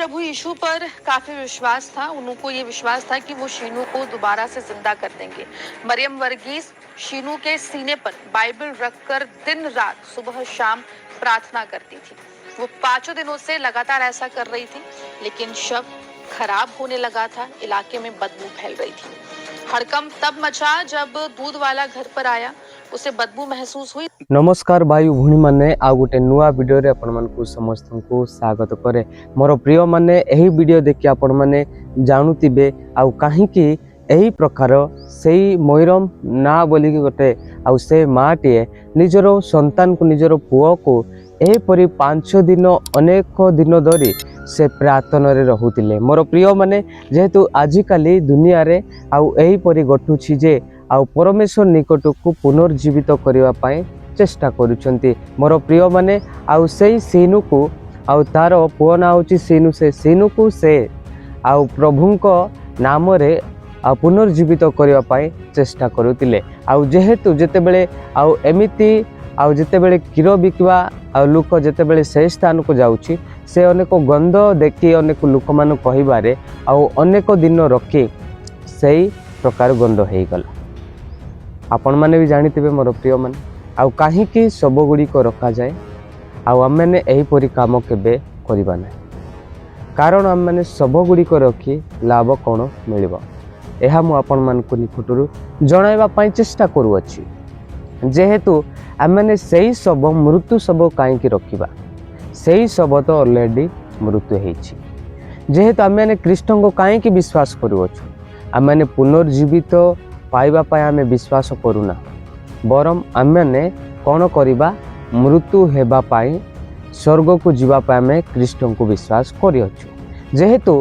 प्रभु यीशु पर काफी विश्वास था। उनको ये विश्वास था कि वो शीनू को दोबारा से जिंदा कर देंगे। मरियम वर्गीस शीनू के सीने पर बाइबल रखकर दिन रात, सुबह शाम प्रार्थना करती थी। वो 5 दिनों से लगातार ऐसा कर रही थी, लेकिन शव खराब होने लगा था। इलाके में बदबू फैल रही थी। हड़कंप तब मचा जब दूध वाला घर पर आया। उसे बदबू महसूस हुई। ନମସ୍କାର ଭାଇ ଭଉଣୀମାନେ, ଆଉ ଗୋଟେ ନୂଆ ଭିଡ଼ିଓରେ ଆପଣମାନଙ୍କୁ ସମସ୍ତଙ୍କୁ ସ୍ୱାଗତ କରେ। ମୋର ପ୍ରିୟମାନେ, ଏହି ଭିଡ଼ିଓ ଦେଖି ଆପଣମାନେ ଜାଣୁଥିବେ ଆଉ କାହିଁକି ଏହି ପ୍ରକାର ସେଇ ମରିୟମ ନା ବୋଲିକି ଗୋଟେ ଆଉ ସେ ମାଆଟିଏ ନିଜର ସନ୍ତାନକୁ, ନିଜର ପୁଅକୁ ଏହିପରି 5 ଦିନ, ଅନେକ ଦିନ ଧରି ସେ ପ୍ରାର୍ଥନାରେ ରହୁଥିଲେ। ମୋର ପ୍ରିୟମାନେ, ଯେହେତୁ ଆଜିକାଲି ଦୁନିଆରେ ଆଉ ଏହିପରି ଘଟୁଛି ଯେ ଆଉ ପରମେଶ୍ୱର ନିକଟକୁ ପୁନର୍ଜୀବିତ କରିବା ପାଇଁ ଚେଷ୍ଟା କରୁଛନ୍ତି। ମୋର ପ୍ରିୟମାନେ, ଆଉ ସେଇ ସିନୁକୁ, ଆଉ ତାର ପୁଅ ନାଁ ହେଉଛି ସିନୁ, ସେ ସିନୁକୁ ସେ ଆଉ ପ୍ରଭୁଙ୍କ ନାମରେ ଆଉ ପୁନର୍ଜୀବିତ କରିବା ପାଇଁ ଚେଷ୍ଟା କରୁଥିଲେ। ଆଉ ଯେହେତୁ ଯେତେବେଳେ ଆଉ ଏମିତି ଆଉ ଯେତେବେଳେ କ୍ଷୀର ବିକିବା ଆଉ ଲୋକ ଯେତେବେଳେ ସେଇ ସ୍ଥାନକୁ ଯାଉଛି, ସେ ଅନେକ ଗନ୍ଧ ଦେଖି, ଅନେକ ଲୋକମାନଙ୍କୁ କହିବାରେ ଆଉ ଅନେକ ଦିନ ରଖି ସେଇ ପ୍ରକାର ଗନ୍ଧ ହେଇଗଲା। ଆପଣମାନେ ବି ଜାଣିଥିବେ ମୋର ପ୍ରିୟମାନେ, ଆଉ କାହିଁକି ଶବ ଗୁଡ଼ିକ ରଖାଯାଏ। ଆଉ ଆମେମାନେ ଏହିପରି କାମ କେବେ କରିବା ନାହିଁ, କାରଣ ଆମେମାନେ ଶବ ଗୁଡ଼ିକ ରଖି ଲାଭ କ'ଣ ମିଳିବ? ଏହା ମୁଁ ଆପଣମାନଙ୍କୁ ନିକଟରୁ ଜଣାଇବା ପାଇଁ ଚେଷ୍ଟା କରୁଅଛି। ଯେହେତୁ ଆମେମାନେ ସେଇ ଶବ, ମୃତ୍ୟୁ ଶବ କାହିଁକି ରଖିବା? ସେଇ ଶବ ତ ଅଲରେଡ଼ି ମୃତ୍ୟୁ ହେଇଛି। ଯେହେତୁ ଆମେମାନେ ଖ୍ରୀଷ୍ଟଙ୍କୁ କାହିଁକି ବିଶ୍ୱାସ କରୁଅଛୁ? ଆମେମାନେ ପୁନର୍ଜୀବିତ ପାଇବା ପାଇଁ ଆମେ ବିଶ୍ୱାସ କରୁନା, ବରଂ ଆମେମାନେ କ'ଣ କରିବା? ମୃତ୍ୟୁ ହେବା ପାଇଁ, ସ୍ୱର୍ଗକୁ ଯିବା ପାଇଁ ଆମେ ଖ୍ରୀଷ୍ଟଙ୍କୁ ବିଶ୍ୱାସ କରିଅଛୁ। ଯେହେତୁ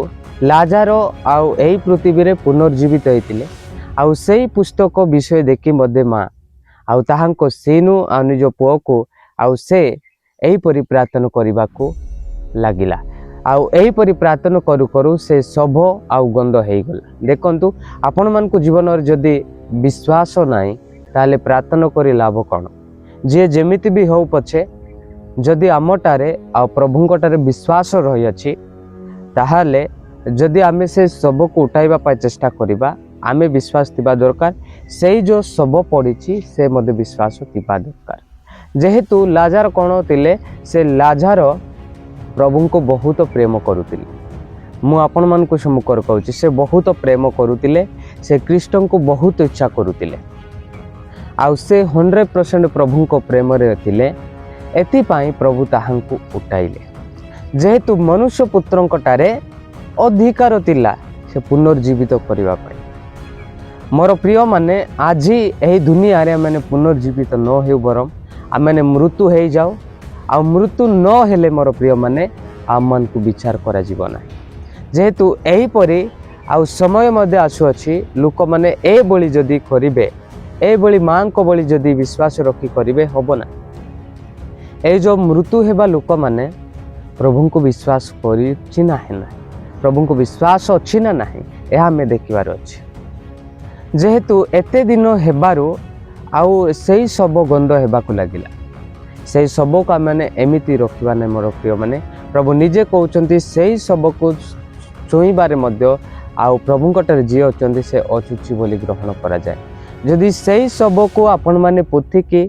ଲାଜାର ଆଉ ଏହି ପୃଥିବୀରେ ପୁନର୍ଜୀବିତ ହେଇଥିଲେ, ଆଉ ସେଇ ପୁସ୍ତକ ବିଷୟ ଦେଖି ମଧ୍ୟ ମା ଆଉ ତାହାଙ୍କ ସିନୁ ଆଉ ନିଜ ପୁଅକୁ ଆଉ ସେ ଏହିପରି ପ୍ରାର୍ଥନା କରିବାକୁ ଲାଗିଲା। ଆଉ ଏହିପରି ପ୍ରାର୍ଥନା କରୁ କରୁ ସେ ଶବ ଆଉ ଗନ୍ଧ ହେଇଗଲା। ଦେଖନ୍ତୁ, ଆପଣମାନଙ୍କୁ ଜୀବନରେ ଯଦି ବିଶ୍ୱାସ ନାହିଁ, ତାହେଲେ ପ୍ରାର୍ଥନା କରି ଲାଭ କ'ଣ? ଯିଏ ଯେମିତି ବି ହଉ ପଛେ, ଯଦି ଆମଠାରେ ଆଉ ପ୍ରଭୁଙ୍କଠାରେ ବିଶ୍ୱାସ ରହିଅଛି, ତାହେଲେ ଯଦି ଆମେ ସେ ଶବକୁ ଉଠାଇବା ପାଇଁ ଚେଷ୍ଟା କରିବା, ଆମେ ବିଶ୍ୱାସ ଥିବା ଦରକାର। ସେଇ ଯେଉଁ ଶବ ପଡ଼ିଛି, ସେ ମଧ୍ୟ ବିଶ୍ୱାସ ଥିବା ଦରକାର। ଯେହେତୁ ଲାଜାର କ'ଣ ଥିଲେ? ସେ ଲାଜାର ପ୍ରଭୁଙ୍କୁ ବହୁତ ପ୍ରେମ କରୁଥିଲେ। ମୁଁ ଆପଣମାନଙ୍କୁ ସମ୍ମୁଖରେ କହୁଛି, ସେ ବହୁତ ପ୍ରେମ କରୁଥିଲେ। ସେ ଖ୍ରୀଷ୍ଟଙ୍କୁ ବହୁତ ଇଚ୍ଛା କରୁଥିଲେ ଆଉ ସେ 100% ପ୍ରଭୁଙ୍କ ପ୍ରେମରେ ଥିଲେ। ଏଥିପାଇଁ ପ୍ରଭୁ ତାହାଙ୍କୁ ଉଠାଇଲେ। ଯେହେତୁ ମନୁଷ୍ୟ ପୁତ୍ରଙ୍କଠାରେ ଅଧିକାର ଥିଲା ସେ ପୁନର୍ଜୀବିତ କରିବା ପାଇଁ। ମୋର ପ୍ରିୟମାନେ, ଆଜି ଏହି ଦୁନିଆରେ ଆମେ ପୁନର୍ଜୀବିତ ନ ହେଉ, ବରଂ ଆମେମାନେ ମୃତ୍ୟୁ ହେଇଯାଉ। ଆଉ ମୃତ୍ୟୁ ନ ହେଲେ ମୋର ପ୍ରିୟମାନେ, ଆମମାନଙ୍କୁ ବିଚାର କରାଯିବ ନାହିଁ। ଯେହେତୁ ଏହିପରି ଆଉ ସମୟ ମଧ୍ୟ ଆସୁଅଛି, ଲୋକମାନେ ଏଭଳି ଯଦି କରିବେ, ଏଭଳି ମାଙ୍କ ଭଳି ଯଦି ବିଶ୍ୱାସ ରଖି କରିବେ, ହେବ ନା। ଏଇ ଯେଉଁ ମୃତ୍ୟୁ ହେବା ଲୋକମାନେ ପ୍ରଭୁଙ୍କୁ ବିଶ୍ୱାସ କରିଛି ନା ନାହିଁ, ପ୍ରଭୁଙ୍କୁ ବିଶ୍ୱାସ ଅଛି ନା ନାହିଁ, ଏହା ଆମେ ଦେଖିବାର ଅଛି। ଯେହେତୁ ଏତେ ଦିନ ହେବାରୁ ଆଉ ସେଇ ଶବ ଗନ୍ଧ ହେବାକୁ ଲାଗିଲା। ସେଇ ଶବକୁ ଆମେମାନେ ଏମିତି ରଖିବା ନାହିଁ। ମୋର ପ୍ରିୟମାନେ, ପ୍ରଭୁ ନିଜେ କହୁଛନ୍ତି, ସେଇ ଶବକୁ ଛୁଇଁବାରେ ମଧ୍ୟ ଆଉ ପ୍ରଭୁଙ୍କଠାରେ ଯିଏ ଅଛନ୍ତି, ସେ ଅଶୁଚି ବୋଲି ଗ୍ରହଣ କରାଯାଏ। ଯଦି ସେଇ ଶବକୁ ଆପଣମାନେ ପୋତିକି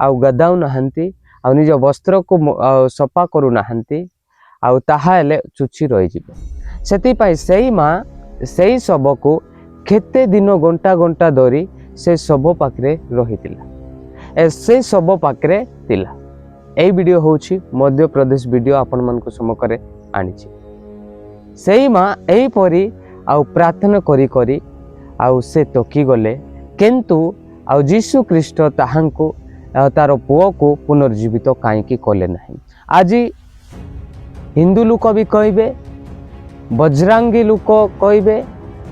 ଆଉ ଗାଧାଉ ନାହାନ୍ତି ଆଉ ନିଜ ବସ୍ତ୍ରକୁ ଆଉ ସଫା କରୁନାହାନ୍ତି, ଆଉ ତାହା ହେଲେ ଶୁଚି ରହିଯିବ। ସେଥିପାଇଁ ସେଇ ମା ସେଇ ଶବକୁ କେତେ ଦିନ, ଘଣ୍ଟା ଘଣ୍ଟା ଧରି ସେ ଶବ ପାଖରେ ରହିଥିଲା, ସେ ଶବ ପାଖରେ ଥିଲା। ଏଇ ଭିଡ଼ିଓ ହେଉଛି ମଧ୍ୟପ୍ରଦେଶ ଭିଡ଼ିଓ, ଆପଣମାନଙ୍କ ସମ୍ମୁଖରେ ଆଣିଛି। ସେଇ ମା ଏହିପରି ଆଉ ପ୍ରାର୍ଥନା କରି କରି ଆଉ ସେ ଥକିଗଲେ, କିନ୍ତୁ ଆଉ ଯୀଶୁ ଖ୍ରୀଷ୍ଟ ତାହାଙ୍କୁ ଆଉ ତାର ପୁଅକୁ ପୁନର୍ଜୀବିତ କାହିଁକି କଲେ ନାହିଁ? ଆଜି ହିନ୍ଦୁ ଲୋକ ବି କହିବେ, ବଜରାଙ୍ଗୀ ଲୋକ କହିବେ,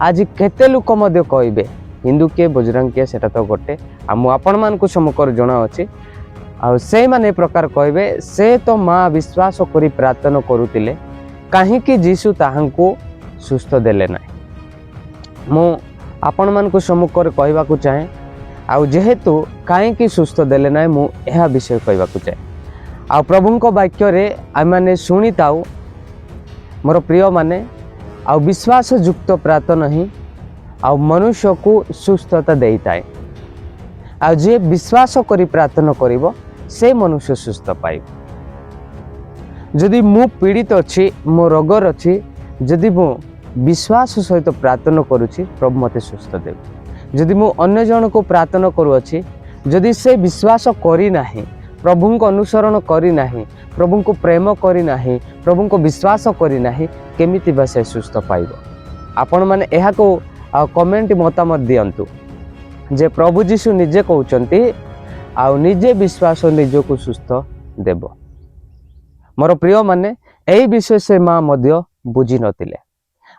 ଆଜି କେତେ ଲୋକ ମଧ୍ୟ କହିବେ। ହିନ୍ଦୁ କିଏ, ବଜରଙ୍ଗ କିଏ, ସେଟା ତ ଗୋଟେ। ଆଉ ମୁଁ ଆପଣମାନଙ୍କୁ ସମ୍ମୁଖରେ ଜଣାଅଛି। ଆଉ ସେଇମାନେ ଏ ପ୍ରକାର କହିବେ, ସେ ତ ମା ବିଶ୍ୱାସ କରି ପ୍ରାର୍ଥନା କରୁଥିଲେ, କାହିଁକି ଯୀଶୁ ତାହାଙ୍କୁ ସୁସ୍ଥ ଦେଲେ ନାହିଁ? ମୁଁ ଆପଣମାନଙ୍କୁ ସମ୍ମୁଖରେ କହିବାକୁ ଚାହେଁ, ଆଉ ଯେହେତୁ କାହିଁକି ସୁସ୍ଥ ଦେଲେ ନାହିଁ, ମୁଁ ଏହା ବିଷୟ କହିବାକୁ ଚାହେଁ। ଆଉ ପ୍ରଭୁଙ୍କ ବାକ୍ୟରେ ଆମେମାନେ ଶୁଣିଥାଉ। ମୋର ପ୍ରିୟମାନେ, ଆଉ ବିଶ୍ୱାସଯୁକ୍ତ ପ୍ରାର୍ଥନା ହିଁ ଆଉ ମନୁଷ୍ୟକୁ ସୁସ୍ଥତା ଦେଇଥାଏ। ଆଉ ଯିଏ ବିଶ୍ୱାସ କରି ପ୍ରାର୍ଥନା କରିବ, ସେ ମନୁଷ୍ୟ ସୁସ୍ଥ ପାଇବ। ଯଦି ମୁଁ ପୀଡ଼ିତ ଅଛି, ମୋ ରୋଗରେ ଅଛି, ଯଦି ମୁଁ ବିଶ୍ୱାସ ସହିତ ପ୍ରାର୍ଥନା କରୁଛି, ପ୍ରଭୁ ମୋତେ ସୁସ୍ଥ ଦେବେ। ଯଦି ମୁଁ ଅନ୍ୟ ଜଣକୁ ପ୍ରାର୍ଥନା କରୁଅଛି, ଯଦି ସେ ବିଶ୍ୱାସ କରିନାହିଁ, ପ୍ରଭୁଙ୍କ ଅନୁସରଣ କରିନାହିଁ, ପ୍ରଭୁଙ୍କୁ ପ୍ରେମ କରିନାହିଁ, ପ୍ରଭୁଙ୍କୁ ବିଶ୍ୱାସ କରିନାହିଁ, କେମିତି ବା ସେ ସୁସ୍ଥ ପାଇବ? ଆପଣମାନେ ଏହାକୁ ଆଉ କମେଣ୍ଟ ମତାମତ ଦିଅନ୍ତୁ ଯେ ପ୍ରଭୁ ଯୀଶୁ ନିଜେ କହୁଛନ୍ତି ଆଉ ନିଜେ ବିଶ୍ୱାସ ନିଜକୁ ସୁସ୍ଥ ଦେବ। ମୋର ପ୍ରିୟମାନେ, ଏହି ବିଷୟ ସେ ମା ମଧ୍ୟ ବୁଝିନଥିଲେ।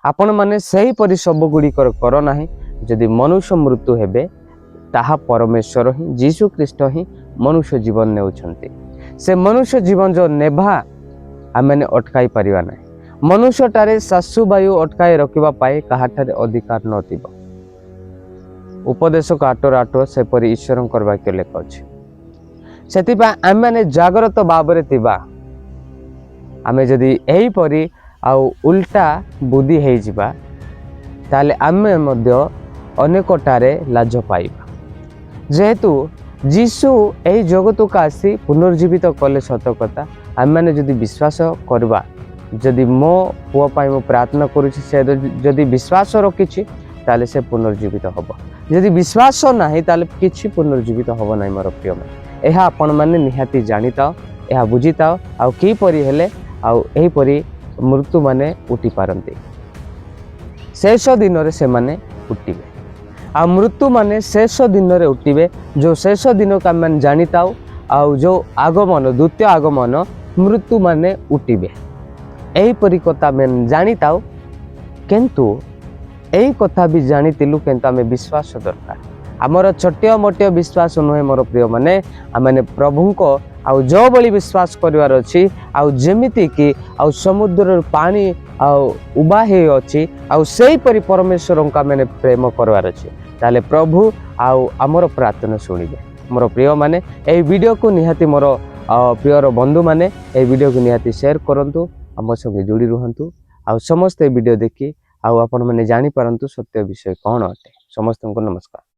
ଆପଣମାନେ ସେହିପରି ସବୁ ଗୁଡ଼ିକର କର ନାହିଁ। ଯଦି ମନୁଷ୍ୟ ମୃତ୍ୟୁ ହେବେ, ତାହା ପରମେଶ୍ୱର ହିଁ, ଯୀଶୁ ଖ୍ରୀଷ୍ଟ ହିଁ ମନୁଷ୍ୟ ଜୀବନ ନେଉଛନ୍ତି। ସେ ମନୁଷ୍ୟ ଜୀବନ ଯେଉଁ ନେବା, ଆମେମାନେ ଅଟକାଇ ପାରିବା ନାହିଁ। ମନୁଷ୍ୟଠାରେ ଶ୍ୱାସ ବାୟୁ ଅଟକାଇ ରଖିବା ପାଇଁ କାହାଠାରେ ଅଧିକାର ନଥିବ। ଉପଦେଶକ 8:8 ସେପରି ଈଶ୍ୱରଙ୍କର ବାକ୍ୟ ଲେଖା ଅଛି। ସେଥିପାଇଁ ଆମେମାନେ ଜାଗ୍ରତ ଭାବରେ ଥିବା। ଆମେ ଯଦି ଏହିପରି ଆଉ ଉଲ୍ଟା ବୁଦ୍ଧି ହେଇଯିବା, ତାହେଲେ ଆମେ ମଧ୍ୟ ଅନେକଠାରେ ଲାଜ ପାଇବା। ଯେହେତୁ ଯୀଶୁ ଏହି ଜଗତକୁ ଆସି ପୁନର୍ଜୀବିତ କଲେ ସତ କଥା, ଆମେମାନେ ଯଦି ବିଶ୍ୱାସ କରିବା, ଯଦି ମୋ ପୁଅ ପାଇଁ ମୁଁ ପ୍ରାର୍ଥନା କରୁଛି, ସେ ଯଦି ବିଶ୍ୱାସ ରଖିଛି, ତାହେଲେ ସେ ପୁନର୍ଜୀବିତ ହେବ। ଯଦି ବିଶ୍ୱାସ ନାହିଁ, ତାହେଲେ କିଛି ପୁନର୍ଜୀବିତ ହେବ ନାହିଁ। ମୋର ପ୍ରିୟମାନେ, ଏହା ଆପଣମାନେ ନିହାତି ଜାଣିଥାଅ, ଏହା ବୁଝିଥାଅ ଆଉ କିପରି ହେଲେ ଆଉ ଏହିପରି ମୃତ୍ୟୁମାନେ ଉଠିପାରନ୍ତି। ଶେଷ ଦିନରେ ସେମାନେ ଉଠିବେ ଆଉ ମୃତ୍ୟୁମାନେ ଶେଷ ଦିନରେ ଉଠିବେ। ଯେଉଁ ଶେଷ ଦିନକୁ ଆମେମାନେ ଜାଣିଥାଉ ଆଉ ଯେଉଁ ଆଗମନ, ଦ୍ୱିତୀୟ ଆଗମନ, ମୃତ୍ୟୁମାନେ ଉଠିବେ, ଏହିପରି କଥା ଆମେ ଜାଣିଥାଉ। କିନ୍ତୁ ଏଇ କଥା ବି ଜାଣିଥିଲୁ, କିନ୍ତୁ ଆମେ ବିଶ୍ୱାସ ଦରକାର। ଆମର ଛୋଟିଆ ମୋଟିଆ ବିଶ୍ୱାସ ନୁହେଁ ମୋର ପ୍ରିୟମାନେ। ଆମେମାନେ ପ୍ରଭୁଙ୍କ ଆଉ ଯେଉଁଭଳି ବିଶ୍ୱାସ କରିବାର ଅଛି ଆଉ ଯେମିତିକି ଆଉ ସମୁଦ୍ରର ପାଣି ଆଉ ଉଭା ହେଇଅଛି, ଆଉ ସେହିପରି ପରମେଶ୍ୱରଙ୍କୁ ଆମେ ପ୍ରେମ କରିବାର ଅଛି। ତାହେଲେ ପ୍ରଭୁ ଆଉ ଆମର ପ୍ରାର୍ଥନା ଶୁଣିବେ। ମୋର ପ୍ରିୟମାନେ, ଏହି ଭିଡ଼ିଓକୁ ନିହାତି, ମୋର ପ୍ରିୟର ବନ୍ଧୁମାନେ, ଏହି ଭିଡ଼ିଓକୁ ନିହାତି ସେୟାର କରନ୍ତୁ, ଆମ ସଙ୍ଗେ ଯୋଡ଼ି ରୁହନ୍ତୁ ଆଉ ସମସ୍ତେ ଏ ଭିଡ଼ିଓ ଦେଖି ଆଉ ଆପଣମାନେ ଜାଣିପାରନ୍ତୁ ସତ୍ୟ ବିଷୟ କ'ଣ ଅଟେ। ସମସ୍ତଙ୍କୁ ନମସ୍କାର।